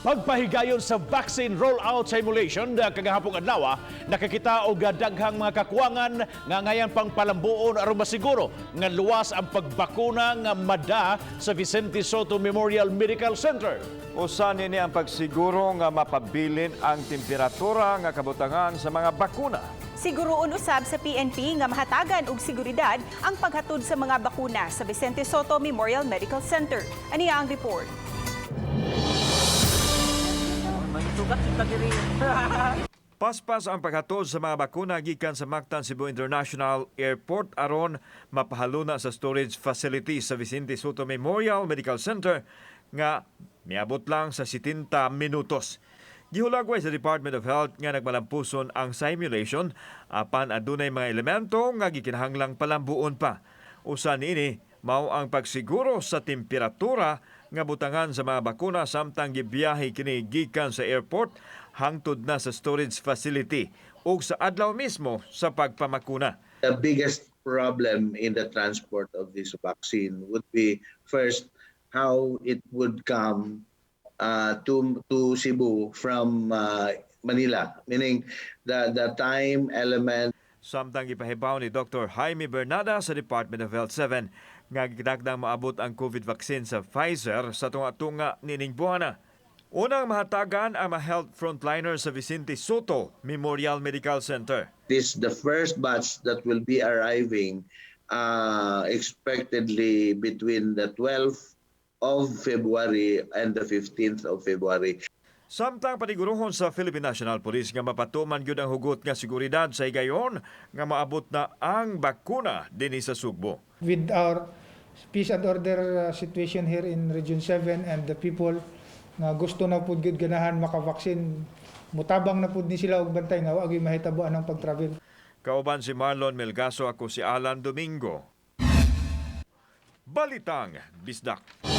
Pagpahigayon sa vaccine rollout simulation kagahapong adlaw, nakakita og daghang mga kakuwangan nga ngayan pang palambuon aron masiguro nga luwas ang pagbakuna nga mada sa Vicente Sotto Memorial Medical Center. Usa nini ang pagsiguro nga mapabilin ang temperatura nga kabutangan sa mga bakuna. Siguroon usab sa PNP nga mahatagan og seguridad ang paghatod sa mga bakuna sa Vicente Sotto Memorial Medical Center. Aniya ang report. Paspas ang paghatod sa mga bakuna gikan sa Mactan Cebu International Airport aron mapahaluna sa storage facility sa Vicente Sotto Memorial Medical Center nga miabot lang sa 70 minutos. Gihulagway sa Department of Health nga nagmalampuson ang simulation apan adunay mga elemento nga gikinahanglang palambuon pa. Usa niini mao ang pagsiguro sa temperatura nga butangan sa mga bakuna samtang gibiyahe kini gikan sa airport hangtod na sa storage facility ug sa adlaw mismo sa pagpamakuna. The biggest problem in the transport of this vaccine would be, first, how it would come to Cebu from Manila, meaning the time element. Samtang gipahibaw ni Dr. Jaime Bernada sa Department of Health 7 nga gidagdang maabot ang COVID vaccine sa Pfizer sa tunga-tunga nining buwana. Unang mahatagan ang mga health frontliners sa Vicente Sotto Memorial Medical Center. This the first batch that will be arriving expectedly between the 12th of February and the 15th of February. Samtang paniguruhon sa Philippine National Police nga mapatuman gyud ang hugot nga seguridad sa higayon nga maabot na ang bakuna dinhi sa Sugbo. With our peace and order situation here in Region 7 and the people nga gusto na pud gid ganahan maka-vaccine, mutabang na pud ni sila og bantay nga wa gyud mahitabo anang pag-travel. Kauban si Marlon Melgaso, ako si Alan Domingo. Balitang Bisdak.